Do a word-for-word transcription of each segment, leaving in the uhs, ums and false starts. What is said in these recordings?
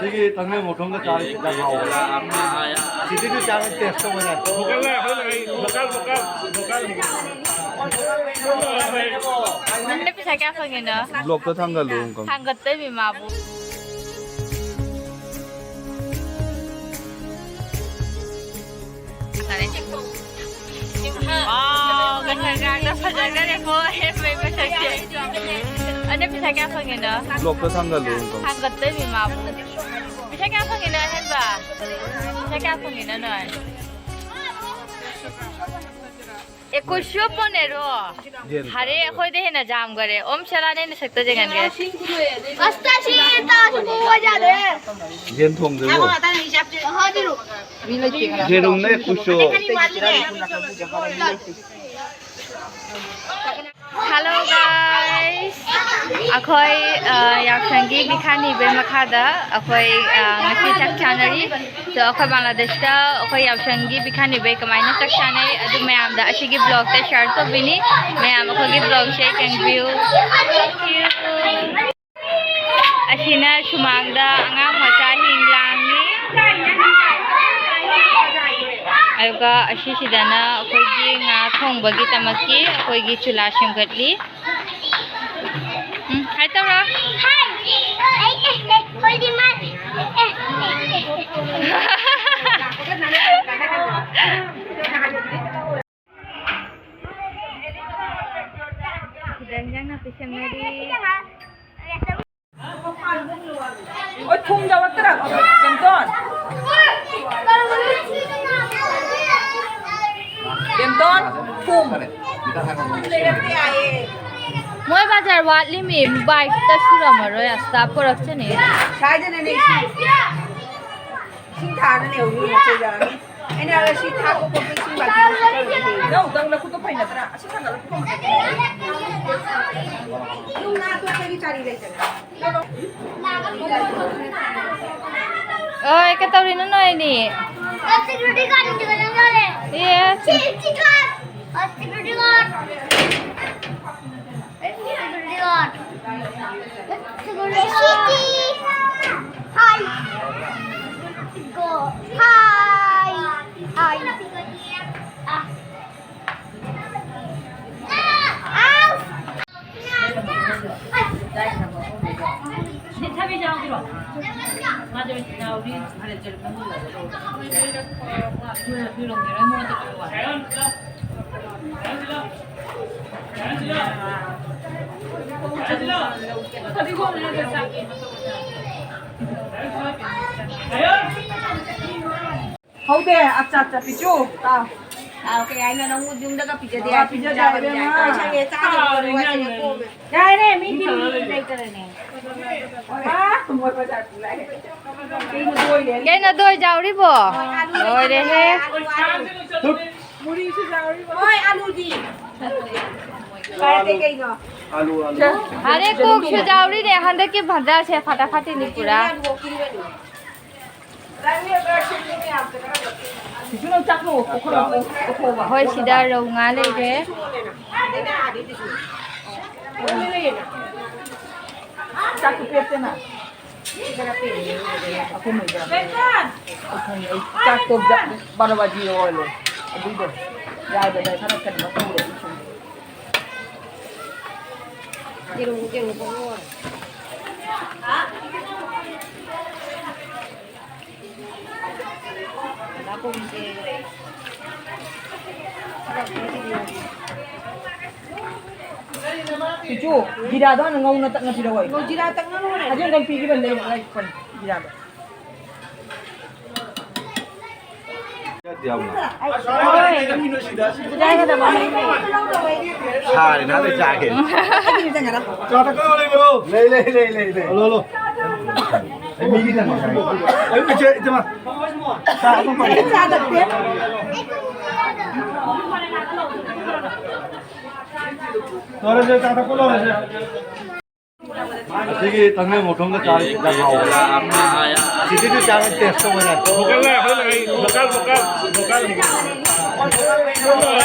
ꯁꯤꯒꯤ ꯊꯥꯡꯖꯤꯡ ꯃꯣꯔꯣꯛ ꯊꯣꯡꯕ ꯆꯥꯔꯗꯤ ꯈꯤꯇꯪ ꯍꯥꯎꯕ꯫ ꯁꯤꯗꯒꯤ ꯆꯥꯔ ꯇꯦꯁ ꯇꯧꯕ ꯌꯥꯏ꯫ Local local local. ꯅꯪ ꯄꯩꯁꯥ ꯀꯌꯥ ꯐꯪꯉꯤꯅꯣ? ꯕ꯭ꯂꯣꯛꯇ ꯊꯥꯡꯒꯠꯂꯨ ꯑꯃꯨꯛꯇꯪ꯫ ꯊꯥꯡꯒꯠꯇꯣꯏꯃꯤ ꯃꯥꯕꯨ꯫ ꯋꯥꯎ, ꯉꯁꯥꯏ ꯉꯔꯥꯡꯅ ꯐꯖꯈꯔꯦꯀꯣ, ꯍꯦꯟꯕꯩ ꯃꯁꯛꯁꯦ꯫ ꯑꯅꯦ ꯄꯩꯁꯥ ꯀꯌꯥ ꯐꯪꯉꯤꯅꯣ? ꯕ꯭ꯂꯣꯛꯇ ꯊꯥꯡꯒꯠꯂꯨ ꯑꯃꯨꯛꯇꯪ꯫ ꯊꯥꯡꯒꯠꯇꯣꯏꯃꯤ ꯃꯥꯕꯨ꯫ ꯄꯩꯁꯥ ꯀꯌꯥ ꯐꯪꯉꯤꯅꯣ ꯑꯍꯦꯟꯕ? ꯄꯩꯁꯥ ꯀꯌꯥ ꯐꯪꯉꯤꯅꯣ ꯅꯣꯏ? ꯑꯦꯀꯨꯏꯁꯁꯨ ꯄꯣꯟꯅꯦꯔꯣ? ꯌꯦꯟ ꯐꯔꯦ, ꯑꯩꯈꯣꯏꯗ ꯍꯦꯟꯅ ꯖꯥꯝꯈꯔꯦ꯫ ꯑꯣꯝ ꯁꯦꯔꯥꯅꯦ ꯅꯁꯛꯇ ꯌꯦꯡꯍꯟꯒꯦ꯫ ꯑꯁ, ꯇꯥꯁꯤ, ꯇꯥꯁꯤ, ꯄꯨꯡ ꯋꯥꯏ ꯌꯥꯗꯦ꯫ ꯌꯦꯟ ꯊꯣꯡꯗ꯭ꯔꯤꯕꯣ? ꯑꯍꯥ, ꯌꯦꯔꯨꯝꯅꯦ ꯀꯨꯁꯣ꯫ Hello guys, ꯑꯩꯈꯣꯏ, ꯑ, ꯌꯥꯎꯁꯪꯒꯤ ꯕꯤꯈꯥ ꯅꯤꯕꯩ ꯃꯈꯥꯗ ꯑꯩꯈꯣꯏ, ꯑ, ꯉꯁꯤ ꯆꯥꯛ ꯆꯥꯅꯔꯤ꯫ ꯑꯗꯣ ꯑꯩꯈꯣꯏ ꯕꯪꯒ꯭ꯂꯥꯗꯦꯁꯇ ꯑꯩꯈꯣꯏ ꯌꯥꯎꯁꯪꯒꯤ ꯕꯤꯈꯥ ꯅꯤꯕꯩ ꯀꯃꯥꯏꯅ ꯆꯥꯛ ꯆꯥꯅꯩ ꯑꯗꯨ ꯃꯌꯥꯝꯗ ꯑꯁꯤꯒꯤ ꯕ꯭ꯂꯣꯛꯇ ꯁꯤꯌꯔ ꯇꯧꯕꯤꯅꯤ꯫ ꯃꯌꯥꯝ ꯑꯩꯈꯣꯏꯒꯤ ꯕ꯭ꯂꯣꯛꯁꯦ ꯌꯦꯡꯕꯤꯌꯨ꯫ ꯑꯁꯤꯅ ꯁꯨꯃꯥꯡꯗ ꯑꯉꯥꯡ ꯃꯆꯥꯁꯤꯡ ꯂꯥꯡꯉꯤ꯫ ꯑꯗꯨꯒ ꯑꯁꯤꯁꯤꯗꯅ ꯑꯩꯈꯣꯏꯒꯤ ꯉꯥ ꯊꯣꯡꯕꯒꯤꯗꯃꯛꯀꯤ ꯑꯩꯈꯣꯏꯒꯤ ꯆꯨꯂꯥ ꯁꯦꯝꯒꯠꯂꯤ꯫ ꯎꯝ, ꯍꯥꯏ ꯇꯧꯔꯣ꯫ ꯁꯤꯗ ꯏꯟꯖꯥꯡ ꯅꯥꯄꯤ ꯁꯦꯝꯅꯔꯤ꯫ ꯑꯣꯏ, ꯊꯨꯝ ꯌꯥꯎꯔꯛꯇ꯭ꯔꯕ? ꯕꯦꯝꯇꯣꯟ? ꯕꯦꯝꯇꯣꯟ, ꯊꯨꯝ꯫ ꯃꯣꯏ ꯕꯖꯥꯔ ꯋꯥꯠꯂꯤꯃꯤ, ꯕꯥꯏꯛꯇ ꯁꯨꯔꯝꯃꯔꯣꯏ, ꯑꯁ, ꯄꯣꯔꯛꯆꯅꯤ꯫ ꯁ꯭ꯋꯥꯏꯗꯅꯅꯦ ꯏꯁꯤꯡ, ꯏꯁꯤꯡ ꯊꯥꯔꯒ ꯂꯩꯍꯧꯔꯤ, ꯃꯆꯨ ꯌꯥꯔꯅꯤ꯫ ꯑꯩꯅ ꯍꯥꯏꯕ ꯁꯤ ꯊꯥꯛꯄ ꯈꯣꯠꯄ ꯏꯁꯤꯡ ꯕꯥꯇꯤꯟ ꯅꯪ ꯅꯪ ꯅꯈꯨꯠꯇꯣ ꯐꯩ ꯅꯠꯇ꯭ꯔꯥ? ꯑꯁꯤ ꯊꯥꯡꯒꯠꯂ ꯄꯨꯊꯣꯛꯑꯣ꯫ ꯌꯨꯝ ꯅꯥꯟꯊꯣꯛꯄꯒꯤ ꯆꯥꯔꯤ ꯂꯩꯇꯅ꯫ ꯆꯠꯂꯣ꯫ ꯑꯣꯏ, ꯀꯩꯇꯧꯔꯤꯅꯣ ꯅꯣꯏ ꯑꯅꯤ? Security guard ꯅꯤ ꯀꯩꯅꯣ ꯇꯧꯔꯦ꯫ ꯑꯦ꯫ ꯁꯤ, ꯁꯤ guard꯫ Security guard꯫ Security guard꯫ Security guard꯫ Hi꯫ ꯍꯧꯗꯦ, ꯑꯠꯆꯥ, ꯑꯠꯆꯥ, ꯄꯤꯆꯨ, ꯇꯥꯎ꯫ ꯇꯥꯎ, ꯀꯩ ꯍꯥꯏꯅꯣ? ꯅꯪꯕꯨ ꯌꯨꯝꯗꯒ ꯄꯤꯖꯗꯦ ꯑꯥ, ꯍꯥꯏꯁꯤꯗꯤ ꯄꯤꯖꯗꯦ ꯆꯥꯕꯗꯤ ꯍꯥꯏꯕꯦꯝꯃ꯫ ꯌꯥꯏ꯫ ꯑꯩꯈꯣꯏ ꯁꯪꯉꯦ, ꯆꯥꯗꯕ ꯂꯣꯏꯔꯦ, ꯋꯥꯁꯤꯅꯦ ꯀꯣꯝꯃꯦ꯫ ꯌꯥꯔꯦ, ꯃꯤ ꯊꯤꯔꯨꯅꯤ ꯂꯩꯇꯔꯦꯅꯦ꯫ ꯑꯥ, ꯃꯣꯏ ꯕꯖꯥꯔ ꯄꯨꯔꯥ ꯍꯦꯛ ꯀꯩꯅꯣ ꯗꯣꯏ ꯂꯩꯔꯦ꯫ ꯀꯩꯅꯣ ꯗꯣꯏ ꯌꯥꯎꯔꯤꯕꯣ? ꯂꯣꯏꯔꯦꯍꯦ꯫ ꯑꯂꯨ, ꯑꯂꯨ꯫ ꯃꯨꯔꯤꯁꯨ ꯌꯥꯎꯔꯤꯕꯣ? ꯍꯣꯏ, ꯑꯂꯨꯗꯤ꯫ ꯀꯥꯏꯗꯩ ꯀꯩꯅꯣ? ꯑꯂꯨ, ꯑꯂꯨ꯫ ꯑꯔꯦ, ꯀꯣꯛꯁꯨ ꯌꯥꯎꯔꯤꯅꯦ ꯍꯟꯗꯛꯀꯤ ꯕꯖꯥꯔꯁꯦ ꯐꯥꯇꯥ ꯐꯥꯇꯤꯅꯤ ꯄꯨꯔꯥ꯫ ꯁꯤꯁꯨ ꯅꯪ ꯆꯥꯛ ꯊꯣꯡꯉꯣ, ꯀꯣꯛꯈꯠꯂꯣ, ꯀꯣꯛꯈꯠꯂꯣ꯫ ꯍꯣꯏ, ꯁꯤꯗ ꯔꯧ ꯉꯥ ꯂꯩꯔꯦ꯫ ꯆꯥꯛꯇꯣ ꯄꯦꯠꯇꯦꯅ꯫ ꯑꯩꯈꯣꯏ ꯃꯩꯗ꯫ ꯑꯩ ꯈꯪꯉꯦ, ꯑꯩ ꯆꯥꯛꯇꯣ ꯕꯥꯔꯣ ꯕꯥꯖꯤ ꯑꯣꯏꯔꯦ꯫ ꯑꯗꯨꯏꯗꯣ ꯌꯥꯏꯗꯅ ꯈꯔ ꯀꯩꯅꯣ ꯇꯧꯔꯦ꯫ ꯌꯦꯔꯨꯝ, ꯌꯦꯔꯨꯝ ꯊꯣꯛꯂꯛꯑꯣ꯫ ꯏꯆꯨ, ꯖꯤꯔꯥꯗꯣ ꯍꯥꯟꯅ ꯉꯧꯅ ꯇꯛꯅ ꯄꯤꯔꯛꯑꯣ ꯑꯩ꯫ ꯖꯤꯔꯥ ꯇꯛꯅ ꯂꯣꯏꯔꯦ꯫ ꯑꯗꯨ ꯑꯝꯇꯪ ꯄꯤꯈꯤꯕꯅꯦ, ꯑꯩ ꯂꯥꯏꯔꯤꯛ ꯄꯟ-, ꯖꯤꯔꯥꯗꯣ꯫ ꯁꯥꯔꯦ, ꯅꯍꯥꯟꯗꯩ ꯆꯥꯒꯦ꯫ ꯆꯥ ꯊꯛꯀꯗꯕ ꯂꯩꯕ꯭ꯔꯣ? ꯂꯩ, ꯂꯩ, ꯂꯩ, ꯂꯩ, ꯂꯩ꯫ Hello, hello. ꯑꯩ ꯃꯤꯒꯤ ꯇꯪꯈꯥꯏ ꯆꯥꯒꯦ꯫ ꯑꯩ ꯏꯆꯦ, ꯏꯆꯦꯃ꯫ ꯆꯥ ꯑꯗꯨꯝ ꯄꯥꯏ꯫ ꯂꯣꯏꯔꯁꯦ, ꯆꯥ ꯊꯛꯄ ꯂꯣꯏꯔꯁꯦ꯫ ꯑꯁꯤꯒꯤ ꯇꯪꯈꯥꯏ ꯃꯈꯣꯡꯗ ꯆꯥꯔꯤ ꯌꯥꯝ ꯍꯥꯎꯋꯦ꯫ ꯁꯤꯒꯤꯗꯤ ꯆꯥꯔ ꯇꯦꯁ ꯇꯧꯕ ꯌꯥꯏ꯫ ꯂꯣꯀꯦꯜ ꯂꯩ, ꯑꯩꯈꯣꯏ ꯂꯩ, ꯂꯣꯀꯦꯜ, ꯂꯣꯀꯦꯜ, ꯂꯣꯀꯦꯜ꯫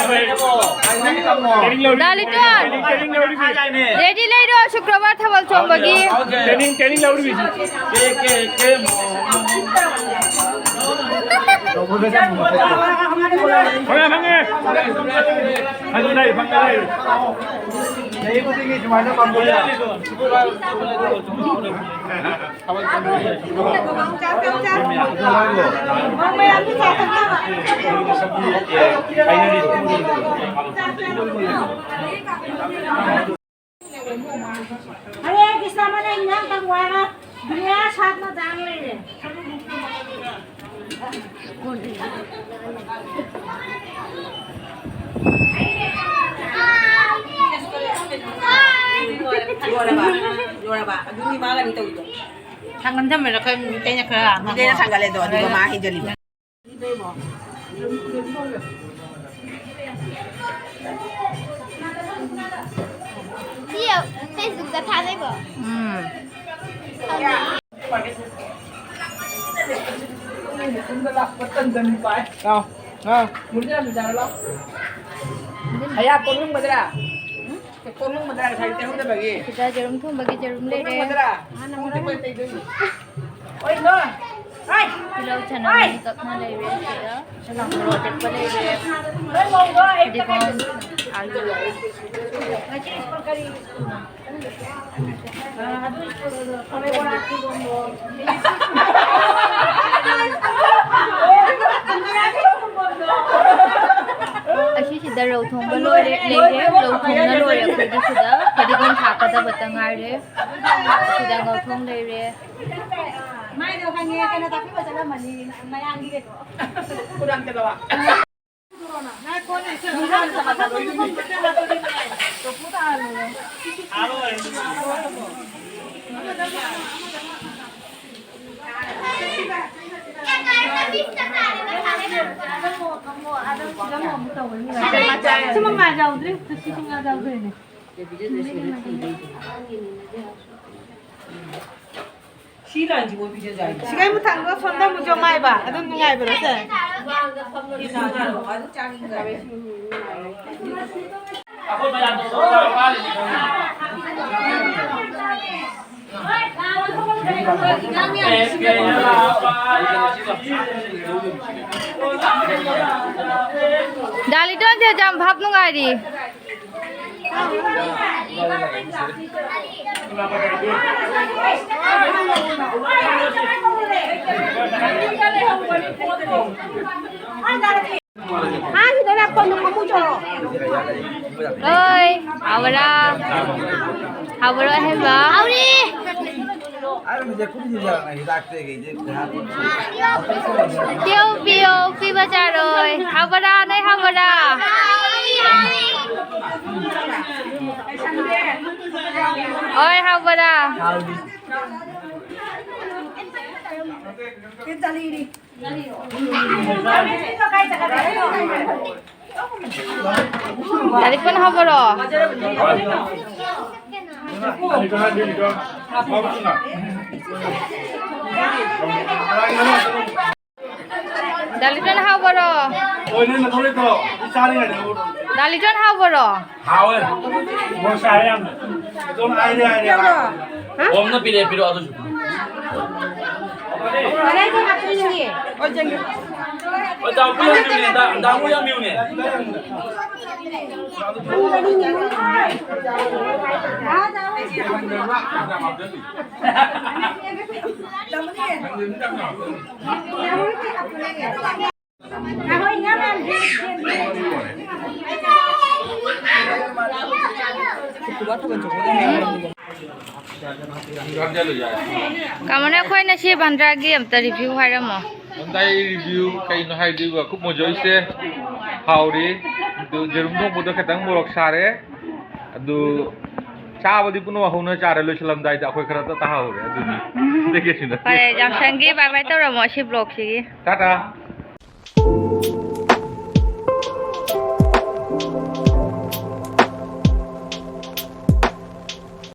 ꯗꯥ ꯂꯤꯇꯣꯟ, ꯔꯦꯗꯤ ꯂꯩꯔꯣ, ꯁꯨꯀ꯭ꯔꯕꯥꯔ ꯊꯥꯕꯜ ꯆꯣꯡꯕꯒꯤ꯫ Training, training ꯂꯧꯔꯤꯕꯤꯁꯤ꯫ ꯐꯪꯉꯦ, ꯐꯪꯉꯦ꯫ ꯐꯪꯉꯦ, ꯐꯪꯉꯦ꯫ ꯆꯍꯤ ꯈꯨꯗꯤꯡꯒꯤ ꯁꯨꯃꯥꯏꯅ ꯄꯥꯡꯊꯣꯛꯏ꯫ ꯍꯔꯦ ꯀ꯭ꯔꯤꯁꯅ, ꯃꯅꯦ ꯏꯟꯖꯥꯡ ꯊꯛ ꯋꯥꯔ ꯕꯤꯌꯥ ꯁꯥꯠꯅ ꯗꯥꯡ ꯂꯩꯔꯦ꯫ ꯂꯣꯏꯔꯕ? ꯂꯣꯏꯔꯕ? ꯑꯗꯨꯅꯤ ꯃꯥꯒꯅꯤ ꯇꯧꯔꯤꯗꯣ꯫ ꯊꯥꯡꯒꯟ ꯊꯝꯃꯦꯔ ꯈꯔ ꯃꯤꯇꯩꯅ ꯈꯔ ꯃꯤꯇꯩꯅ ꯊꯥꯡꯒꯠꯂꯦꯗꯣ, ꯑꯗꯨꯒ ꯃꯥ ꯍꯩꯖꯜꯂꯤꯕ꯫ ꯁꯤ Facebook ꯇ ꯊꯥꯖꯩꯀꯣ? ꯎꯝ꯫ ꯈꯪꯉꯦ꯫ ꯂꯥꯎ, ꯂꯥꯎ꯫ ꯈꯌꯥ ꯀꯣꯜꯂꯨꯝꯒꯗ꯭ꯔꯥ? ꯀꯣꯜꯂꯨꯝꯒꯗ꯭ꯔꯥ ꯉꯁꯥꯏ ꯇꯩꯍꯧꯗꯕꯒꯤ? ꯁꯤꯗ ꯌꯦꯔꯨꯝ ꯊꯣꯡꯕꯒꯤ ꯌꯦꯔꯨꯝ ꯂꯩꯔꯦ꯫ ꯀꯣꯜꯂꯨꯝꯒꯗ꯭ꯔꯥ? ꯈꯣꯡꯗꯤ ꯀꯣꯏ ꯇꯩꯗꯣꯏꯅꯣ? ꯇꯤꯜꯍꯧ ꯆꯅꯝ ꯑꯅꯤ ꯀꯛꯅ ꯂꯩꯔꯦ ꯁꯤꯗ꯫ ꯃꯣꯔꯣꯛ ꯑꯇꯦꯛꯄ ꯂꯩꯔꯦ꯫ ꯐꯗꯤꯒꯣꯝ, ꯑꯂꯨ꯫ ꯑꯁꯤꯁꯤꯗ ꯔꯧ ꯊꯣꯡꯕ ꯂꯣꯏꯔꯦ, ꯂꯩꯔꯦ, ꯔꯧ ꯊꯣꯡꯕ ꯂꯣꯏꯔꯦ ꯑꯩꯈꯣꯏꯒꯤ ꯁꯤꯗ꯫ ꯐꯗꯤꯒꯣꯝ ꯊꯥꯛꯀꯗꯕꯇ ꯉꯥꯏꯔꯦ꯫ ꯁꯤꯗ ꯉꯧꯊꯣꯡ ꯂꯩꯔꯦ꯫ ꯃꯥꯏꯗꯣ ꯈꯪꯉꯦ, ꯀꯩꯅꯣ ꯇꯥꯛꯄꯤꯕ ꯆꯠꯂꯝꯃꯅꯤ, ꯃꯌꯥꯡꯒꯤ ꯀꯩꯅꯣ꯫ ꯁꯤꯃ ꯉꯥ ꯌꯥꯎꯗ꯭ꯔꯤ, ꯁꯤꯁꯨ ꯉꯥ ꯌꯥꯎꯗꯣꯏꯅꯦ꯫ ꯁꯤ ꯂꯥꯏꯟꯁꯤ ꯑꯣꯏꯕꯤꯗ ꯌꯥꯏ꯫ ꯁꯤꯒꯩ ꯃꯊꯛꯇ ꯁꯣꯝꯗ ꯑꯃꯨꯛ ꯌꯣꯝꯃꯛꯑꯦꯕ꯫ ꯑꯗꯨꯝ ꯅꯨꯡꯉꯥꯏꯕ꯭ꯔꯣ ꯁꯦ? ꯗꯥ ꯂꯤꯇꯣꯟꯁꯦ ꯌꯥꯝ ꯚꯥꯞ ꯅꯨꯡꯉꯥꯏꯔꯤ꯫ ꯍꯣꯏ, ꯍꯥꯎꯕ꯭ꯔꯥ? ꯍꯥꯎꯕ꯭ꯔꯣ, ꯑꯍꯦꯟꯕ? ꯍꯥꯎꯔꯦ꯫ ꯄꯤꯌꯣ, ꯄꯤꯌꯣ, ꯄꯤꯕ ꯆꯥꯔꯣꯏ꯫ ꯍꯥꯎꯕ꯭ꯔꯥ, ꯅꯣꯏ ꯍꯥꯎꯕ꯭ꯔꯥ? ꯍꯣꯏ, ꯍꯥꯎꯕ꯭ꯔꯥ? ꯂꯥꯏꯔꯤꯛ ꯄꯟ ꯍꯧꯕꯔꯣ? ꯗꯥ ꯂꯤꯇꯟ ꯍꯥꯎꯕꯔꯣ? ꯗꯥ ꯂꯤꯇꯟ ꯍꯥꯎꯕꯔꯣ? ꯍꯥꯎꯋꯦ꯫ ꯃꯣꯔꯣꯛ ꯁꯥꯏ ꯌꯥꯝꯅ꯫ ꯑꯗꯨꯝ ꯍꯥꯏꯔꯦ, ꯍꯥꯏꯔꯦ꯫ ꯑꯣꯝꯅ ꯄꯤꯔꯛꯑꯦ, ꯄꯤꯔꯛꯑꯣ ꯑꯗꯨꯁꯨ꯫ ꯀꯗꯥꯏꯗ ꯍꯥꯞꯇꯣꯏꯅꯣ? ꯍꯣꯏ, ꯗꯥ ꯎꯄꯨ ꯌꯥꯝ ꯌꯨꯅꯦ, ꯗꯥ, ꯗꯥ ꯎꯄꯨ ꯌꯥꯝ ꯌꯨꯅꯦ꯫ ꯀꯃꯥꯏꯅ ꯑꯩꯈꯣꯏꯅ ꯁꯤ ꯕꯟꯗ꯭ꯔꯥꯒꯤ ꯑꯝꯇ review ꯍꯥꯏꯔꯝꯃꯣ꯫ ꯕꯟꯗ꯭ꯔꯥꯒꯤ review ꯀꯩꯅꯣ ꯍꯥꯏꯗꯣꯏꯕ, ꯀꯨꯞ ꯃꯣꯖꯣꯏꯁꯦ ꯍꯥꯎꯔꯤ꯫ ꯑꯗꯨ ꯌꯦꯔꯨꯝ ꯊꯣꯡꯕꯗꯣ ꯈꯤꯇꯪ ꯃꯣꯔꯣꯛ ꯁꯥꯔꯦ꯫ ꯑꯗꯨ ꯆꯥꯕꯗꯤ ꯄꯨꯝꯅꯃꯛ ꯍꯧꯅ ꯆꯥꯔꯦ, ꯂꯣꯏꯁꯤꯜꯂꯝꯗꯥꯏꯗ ꯑꯩꯈꯣꯏ ꯈꯔ ꯇꯥꯍꯧꯔꯦ꯫ ꯑꯗꯨꯅꯤ꯫ ꯑꯇꯩ ꯀꯩꯁꯨ ꯅꯠꯇꯦ꯫ ꯐꯔꯦ, ꯖꯥꯝꯁꯟꯒꯤ bye bye ꯇꯧꯔꯝꯃꯣ ꯁꯤ vlogꯁꯤꯒꯤ꯫ ꯇꯥꯇꯥ꯫